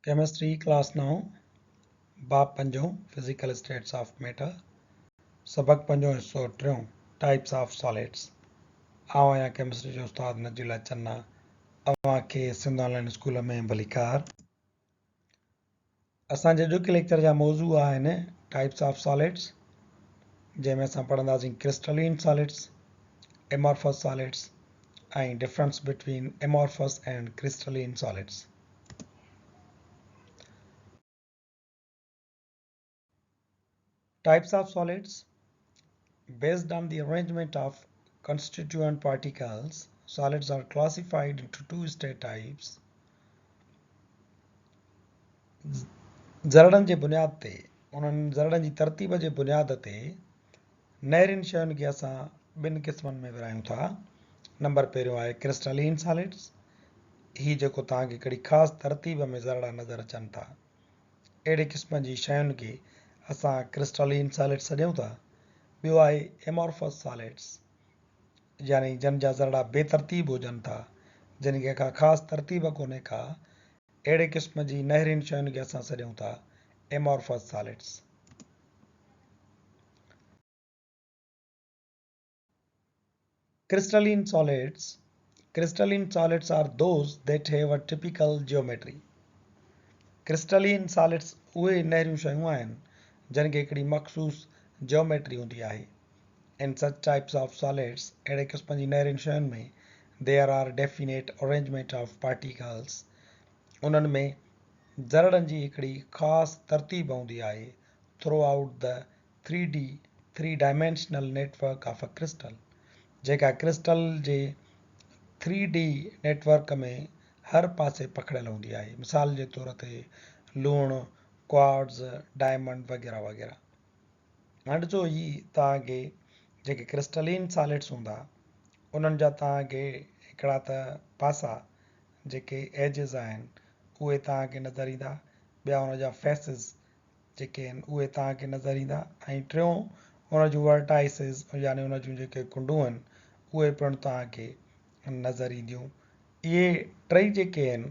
Chemistry class نائون، باب پنجون، physical status of matter, سبق پنجون حصو ٽيون، ٽائپس آف سالڊس. آئون آهيان ڪيمسٽري جو استاد نجي الله چنا، اوهان کي سنڌ آن لائين اسڪول ۾ ڀليڪار. اسان جي اڄوڪي ليڪچر جا موضوع آهن ٽائپس آف سالڊس، جنهن ۾ اسان پڙهنداسين crystalline solids, amorphous solids ۽ difference between amorphous and crystalline solids. Types of solids. Based on the arrangement of constituent particles, solids are classified into two state types. ذرڙن جي بنياد تي انهن ذرڙن جي ترتيب جي بنياد تي نهرين شين کي اسان ٻن قسمن ۾ ورهايون ٿا. نمبر پهريون آهي ڪرسٽالين سالڊس، هي جيڪو توهان کي هڪڙي خاص ترتيب ۾ ذرڙا نظر اچن ٿا. اهڙي قسم جي شين کي اسان ڪرسٽالين سالڊس سڏيون ٿا. ٻيو آهي ايمورفس سالڊس، يعني جن جا ذرڙا بي ترتيب هجن ٿا، جن کي ڪا خاص ترتيب ڪونهي ڪا، اهڙي قسم جي نهرين شين کي اسان سڏيون ٿا amorphous solids. Crystalline solids, Crystalline solids are those that have a typical geometry. Crystalline solids اهي نهريون شيون آهن جن کي هڪڙي مخصوص جيوميٽري هوندي آهي. In such types of solids، اهڙي قسم جي نهرين شين ۾، there are definite arrangement of particles، انهن ۾ ذرڙن جي هڪڙي خاص ترتيب هوندي آهي throughout the 3D، Three Dimensional Network of a Crystal، جيڪا ڪرسٽل جي ٿري ڊي نيٽ ورڪ ۾ هر پاسي پکڙيل هوندي آهي، مثال جي طور تي لوڻ، ڪوارٽز، ڊائمنڊ وغيره وغيره. هاڻ ڏسو هي توهان کي جيڪي ڪرسٽلين سالڊس هوندا انهن جا توهان کي هڪڙا ته پاسا جيڪي ايجز آهن اهي توهان کي نظر ايندا، ٻيا ان جا فيسز جيڪي آهن اهي توهان کي نظر ايندا ۽ ٽيون ان جون ورٽائسز يعني ان جون جيڪي ڪنڊون آهن اهي پڻ توهان کي نظر اينديون. اهي ٽئي جيڪي آهن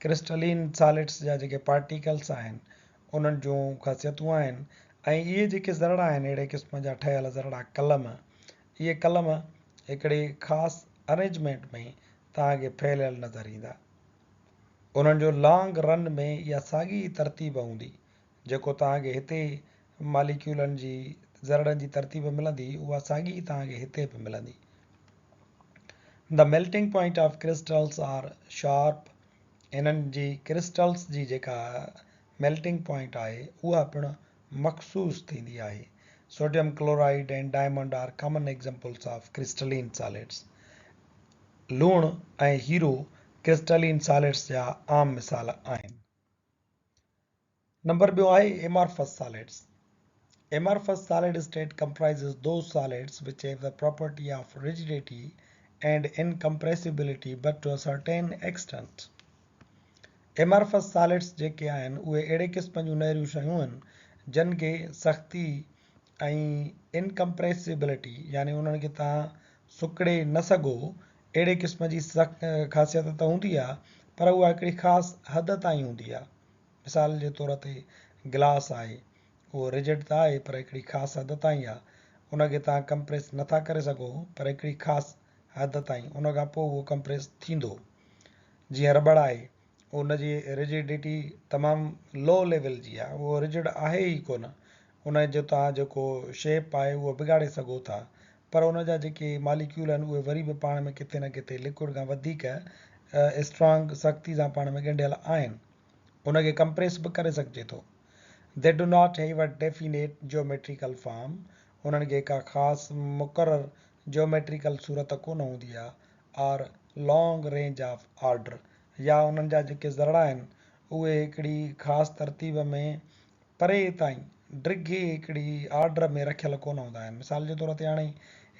ڪرسٽلين سالڊس جا جيڪي پارٽيڪلس آهن انهن جون خاصيتون آهن ۽ اهي جيڪي ذرڙا آهن اهڙي قسم جا ٺهيل ذرڙا قلم اهي قلم هڪڙي خاص ارينجمينٽ ۾ توهان کي ڦهليل نظر ايندا. انهن جو لانگ رن ۾ اها ساڳي ئي ترتيب هوندي، جيڪو توهان کي هتي ماليڪيولن جي ذرڙن جي ترتيب ملندي، اها ساڳي ئي توهان کي هتي به ملندي. The melting point of crystals are sharp انهن جي ڪرسٽلز جي جيڪا ميلٽنگ پوائنٽ آهي، اها پڻ مخصوص ٿيندي آهي. Sodium chloride and diamond are common examples of crystalline solids. لوڻ ۽ هيرو ڪرسٽلين سالڊس جا عام مثال آهن. نمبر ٻيو آهي amorphous solids. Amorphous solid state comprises those solids which have the property of rigidity and incompressibility but to a certain extent. Amorphous solids جيڪي آهن اهي اهڙي قسم جون نهريون شيون آهن جن کي سختي ۽ انڪمپريسبلٽي يعني انهن کي توهان سڪڙي نه سگهو اهڙي قسم جي خاصيت ته هوندي آهي پر اها هڪڙي خاص حد تائين هوندي آهي. مثال جي طور تي گلاس آهي اهو رجڊ ته آهي پر هڪڙي خاص حد تائين آهي ان کي توهان ڪمپريس نٿا ڪري سگهو پر هڪڙي خاص حد تائين ان کان پوء اهو ڪمپريس ٿيندو. جيئن رٻڙ آهي ان جي رجڊٽي تمام لو ليول جي آهي اهو رجڊ آهي ئي ڪونه ان جو توهان جيڪو شيپ آهي اهو بگاڙي سگهو ٿا پر ان جا جيڪي ماليڪيول آهن اهي وري به پاڻ ۾ ڪٿي نه ڪٿي لڪوڊ کان وڌيڪ اسٽرانگ سختي سان پاڻ ۾ ڳنڍيل آهن ان کي ڪمپريس به ڪري سگهجي ٿو They do not have a definite geometrical form انهن کي ڪا خاص مقرر جيوميٽريڪل صورت ڪونه هوندي آهي or long range of order يا انهن جا جيڪي ذرڙا آهن اهي هڪڙي خاص ترتيب ۾ پري تائين ڊگهي هڪڙي آرڊر ۾ رکيل ڪونه هوندا آهن. مثال جي طور تي هاڻي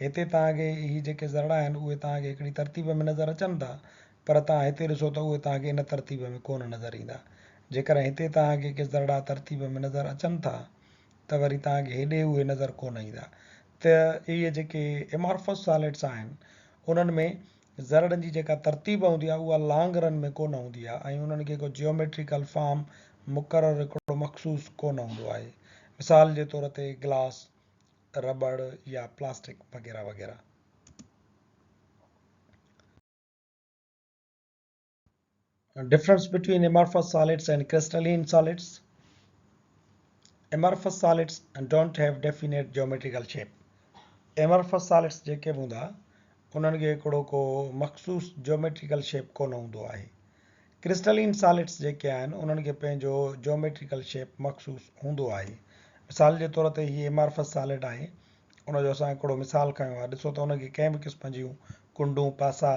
هتي توهان کي هي جيڪي ذرڙا آهن اهي توهان کي هڪڙي ترتيب ۾ نظر اچن ٿا پر توهان هتي ڏسو ته اهي توهان کي ان ترتيب ۾ ڪونه نظر ايندا. جيڪڏهن هتي توهان کي ڪي ذرڙا ترتيب ۾ نظر اچن ٿا ته وري توهان کي هيڏي اهي نظر ڪونه ايندا ته اهي جيڪي امارفس سالڊس آهن انهن ۾ ذرڙن جي جيڪا ترتيب هوندي آهي اها لانگ رن ۾ ڪونه هوندي آهي ۽ انهن کي ڪو جيوميٽريڪل فارم مقرر هڪڙو مخصوص ڪونه هوندو آهي. مثال جي طور تي گلاس، رٻڙ يا پلاسٽڪ وغيره وغيره. Difference between amorphous solids and crystalline solids. Amorphous solids don't have definite geometrical shape. Amorphous solids جيڪي به هوندا انهن کي هڪڙو ڪو مخصوص جيوميٽريڪل شيپ ڪونه هوندو آهي. ڪرسٽلين سالڊس جيڪي آهن انهن کي پنهنجو جيوميٽريڪل شيپ مخصوص هوندو آهي. مثال جي طور تي هي امارفس سالڊ آهي ان جو اسان هڪڙو مثال کنيو آهي ڏسو ته ان کي ڪنهن به قسم جون ڪنڊون پاسا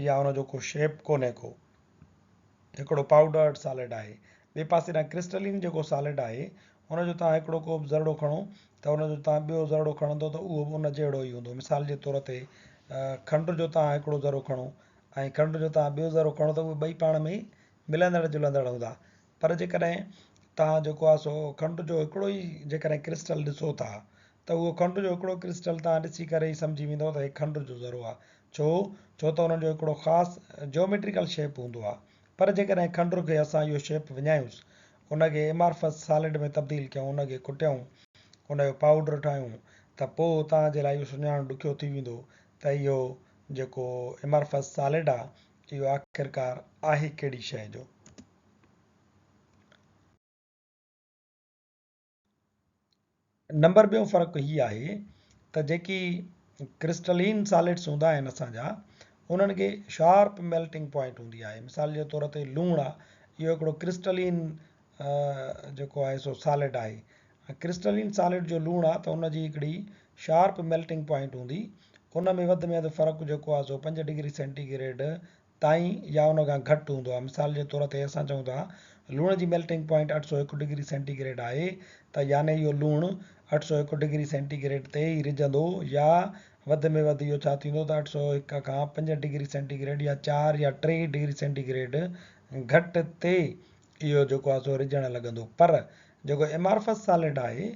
يا ان جو ڪو شيپ ڪونهي ڪو هڪڙو پائوڊرڊ سالڊ آهي ٻئي پاسي ڏانهن ڪرسٽلين جيڪو سالڊ آهي ان جو توهان هڪڙو ڪو به ذرڙو کڻو ته ان جو توهان ٻيو ذرڙو کڻندو ته اهو به ان جهڙو ئي هوندو مثال جي طور تي کنڊ جو توهان هڪڙو ذرو کڻو ۽ کنڊ جو توهان ٻيو ذرو کڻو ته اهي ٻئي پاڻ ۾ ملندڙ جلندڙ هوندا پر جيڪڏهن توهان جيڪو آهي سو کنڊ جو هڪڙو ئي جيڪڏهن ڪرسٽل ڏسو ٿا ته اهو کنڊ جو هڪڙو ڪرسٽل توهان ڏسي ڪري ئي سمجهي ويندؤ ته هي کنڊ جو ذرو آهي. ڇو؟ ڇو ته انهن جو هڪڙو خاص جيوميٽريڪل شيپ هوندو آهي. پر جيڪڏهن کنڊ کي اسان اهو شيپ وڃايونس، ان کي ايمارفس سالڊ ۾ تبديل ڪيون، ان کي ڪٽيون، ان جو پائوڊر ٺاهيون ته پوء توهان جي لاء اهو سڃاڻڻ ڏکيو ٿي ويندو ته اهو جيڪو ايمارفس سالڊ آهي اهو آخرڪار آهي ڪهڙي شيء جو. نمبر ٻيون فرق هي آهي ته جيڪي ڪرسٽلين سالڊس هوندا آهن اسان جا انهن کي شارپ ميلٽنگ پوائنٽ هوندي آهي مثال جي طور تي لوڻ آهي اهو هڪڙو ڪرسٽلين جيڪو آهي سو سالڊ آهي ڪرسٽلين سالڊ جو لوڻ آهي ته ان جي هڪڙي شارپ ميلٽنگ پوائنٽ هوندي ان ۾ وڌ ۾ وڌ فرق جيڪو آهي سو 5 ڊگري سينٽي گريڊ تائين يا ان کان گهٽ هوندو آهي. مثال جي طور تي اسان چئون ٿا لوڻ جي melting point 801 degree centi grade آهي ته يعني اهو لوڻ 801 ڊگري سينٽي گريڊ تي ئي رجندو يا وڌ ۾ وڌ اهو ڇا ٿيندو ته 801 کان 5 ڊگري سينٽي گريڊ يا 4 يا 3 ڊگري سينٽي گريڊ گهٽ تي اهو جيڪو آهي سو رجڻ لڳندو پر جيڪو ايمارفس سالڊ آهي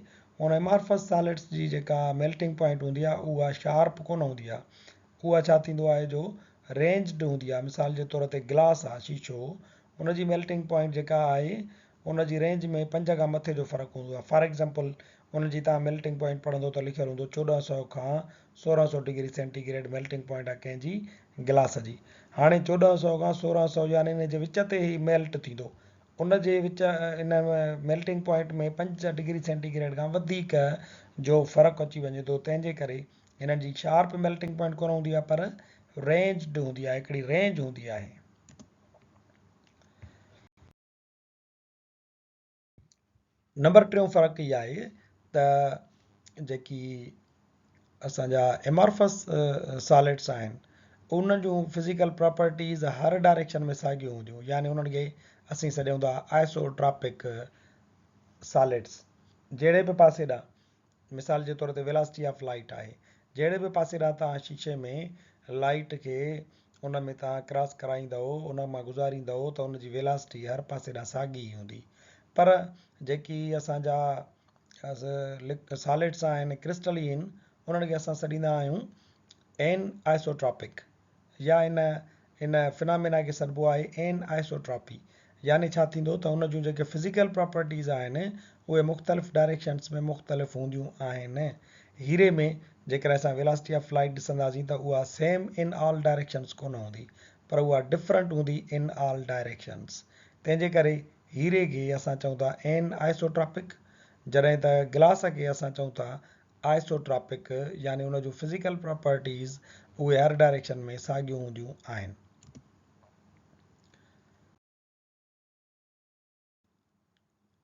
ان ايمارفس سالڊس جي جيڪا ميلٽنگ پوائنٽ هوندي آهي اها شارپ ڪونه هوندي آهي اها ڇا ٿيندو آهي جو رينجڊ هوندي آهي مثال جي طور تي گلاس آهي شيشو ان جي ميلٽنگ پوائنٽ جيڪا آهي ان جي رينج ۾ 5 کان مٿي جو فرق هوندو آهي فار ايگزامپل ان جي توهان ميلٽنگ پوائنٽ پڙهندو ته لکيل هوندو 1400 کان 1600 degree centi grade melting point آهي ڪنهن جي گلاس جي هاڻي 1400 کان 1600 يعني ان جي وچ تي هي ميلٽ ٿيندو ان جي وچ ان melting point ۾ 5 degree centigrade کان وڌيڪ جو فرق اچي وڃي ٿو تنهن جي ڪري هنن جي شارپ ميلٽنگ پوائنٽ ڪونه هوندي آهي پر رينجڊ هوندي آهي هڪڙي رينج هوندي آهي. نمبر ٽيون فرق هي آهي ته جيڪي اسان جا ايمارفس سالڊس آهن انهن جون فزيڪل پراپرٽيز هر ڊائريڪشن ۾ ساڳيون هونديون يعني انهن کي اسين سڏيون ٿا آئسوٽراپڪ سالڊس جهڙي به پاسي ڏانهن مثال جي طور تي ويلاسٽي آف لائيٽ آهي. جهڙي به پاسي ڏانهن توهان شيشي ۾ لائيٽ کي ان ۾ توهان ڪراس ڪرائيندؤ، ان مان گذاريندؤ ته ان جي ويلاسٽي هر پاسي ڏانهن ساڳي ئي هوندي. پر جيڪي اسان جا سالڊس آهن ڪرسٽلين انهن کي اسان سڏيندا آهيون اين آئسوٽراپڪ يا ان ان فنامينا کي سڏبو آهي اين آئسوٽراپي يعني ڇا ٿيندو ته ان جون جيڪي فزيڪل پراپرٽيز آهن اهي مختلف ڊائريڪشنس ۾ مختلف هونديون آهن. هيري ۾ جيڪڏهن اسان ويلاسٽي آف لائيٽ ڏسنداسين ته اها سيم ان آل ڊائريڪشنس ڪونه هوندي پر اها ڊفرنٽ هوندي ان آل ڊائريڪشنس تنهن جي ڪري هيري کي اسان چئون ٿا اين آئسوٽراپڪ جڏهن ته گلاس کي اسان چئون ٿا آئسوٽراپڪ يعني ان جون فزيڪل پراپرٽيز اهي هر ڊائريڪشن ۾ ساڳيون هونديون آهن.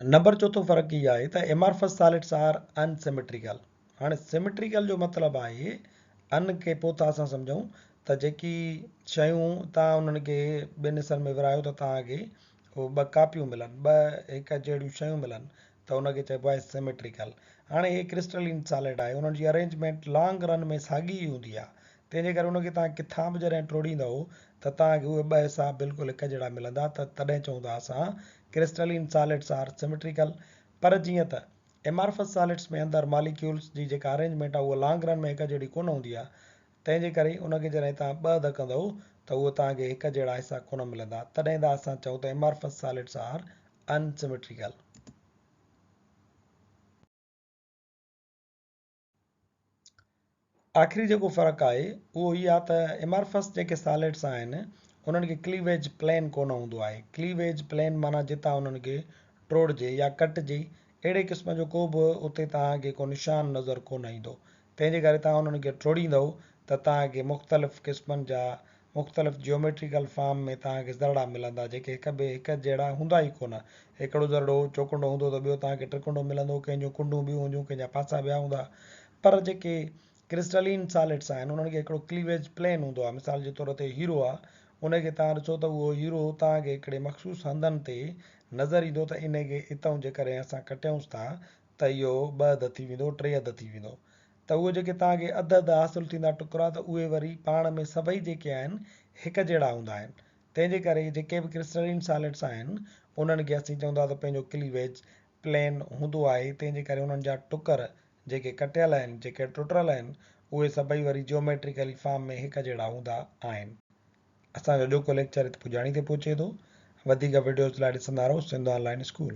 نمبر چوٿون فرق هي آهي ته ايمارفس سالڊس آر ان سيميٽريڪل. هاڻي سيميٽريڪل جو مطلب آهي ان کي پوء ٿا اسان سمجهون ته جيڪي شيون توهان انهن کي ٻن حصن ۾ ورهايو ته توهان کي اهي ٻه ڪاپيون ملن، ٻه هڪ جهڙيون شيون ملن ته ان کي چئبو آهي سيميٽريڪل. هاڻي هي ڪرسٽلين سالڊ آهي انهن جي ارينجمينٽ لانگ رن ۾ ساڳي ئي هوندي آهي تنهن جي ڪري ان کي توهان ڪٿان به جڏهن ٽوڙيندؤ ته توهان کي اهي ٻه حصا بلڪل هڪ جهڙا ملندا ته تڏهن چئون ٿا اسان ڪرسٽلين سالڊس آر سيميٽريڪل پر جيئن ته ايمارفس سالڊس ۾ اندر ماليڪيولس جي جيڪا ارينجمينٽ آهي اها لانگ رن ۾ هڪ جهڙي ڪونه هوندي آهي تنهن جي ڪري ان کي جڏهن توهان ٻه اڌ ڪندؤ ته اهو توهان کي هڪ جهڙا حصا ڪونه ملندا. تڏهن ٿا اسان چئون ته امارفس سالڊس آر ان سميٽريڪل. آخري جيڪو فرق آهي اهو هي آهي ته امارفس جيڪي سالڊس آهن انهن کي ڪليويج پلين ڪونه هوندو آهي. ڪليويج پلين معنيٰ جتان انهن کي ٽوڙجي يا ڪٽجي اهڙي قسم جو ڪو به اتي توهان کي ڪو نشان نظر ڪونه ايندو. تنهن جي ڪري توهان انهن کي ٽوڙيندؤ ته توهان کي مختلف قسمن جا مختلف جيوميٽريڪل فارم ۾ توهان کي ذرڙا ملندا جيڪي هڪ ٻئي هڪ جهڙا هوندا ئي ڪونه. هڪڙو ذرڙو چوڪنڊو هوندو ته ٻيو توهان کي ٽرڪنڊو ملندو، ڪنهن جون ڪنڊون ٻيون هونديون، ڪنهن جا پاسا ٻيا هوندا. پر جيڪي ڪرسٽلين سالڊس آهن انهن کي هڪڙو ڪليويج پلين هوندو آهي. مثال جي طور تي هيرو آهي ان کي توهان ڏسو ته اهو هيرو توهان کي هڪڙي مخصوص هنڌن تي نظر ايندو ته ان کي اتئون جيڪڏهن اسان ڪٽيونس ٿا ته اهو ٻه اڌ ٿي ويندو، ٽي اڌ ٿي ويندو. ته اهي جيڪي توهان کي اڌ اڌ حاصل ٿيندا ٽڪرا ته اهي وري پاڻ ۾ سڀئي جيڪي آهن هڪ جهڙا هوندا آهن. تنهن جي ڪري جيڪي به ڪرسٽلين سالڊس آهن انهن کي اسين چئون ٿا ته پنهنجو ڪليويج پلين هوندو آهي تنهن جي ڪري انهن جا ٽڪر جيڪي ڪٽيل آهن جيڪي ٽٽل آهن اهي سڀئي وري جيوميٽريڪلي فارم ۾ هڪ جهڙا هوندا آهن. اسان جو اڄوڪو ليڪچر هت پڄاڻي تي پهچي ٿو. وڌيڪ وڊيوز لاء ڏسندا رهو سنڌ آن لائين اسڪول.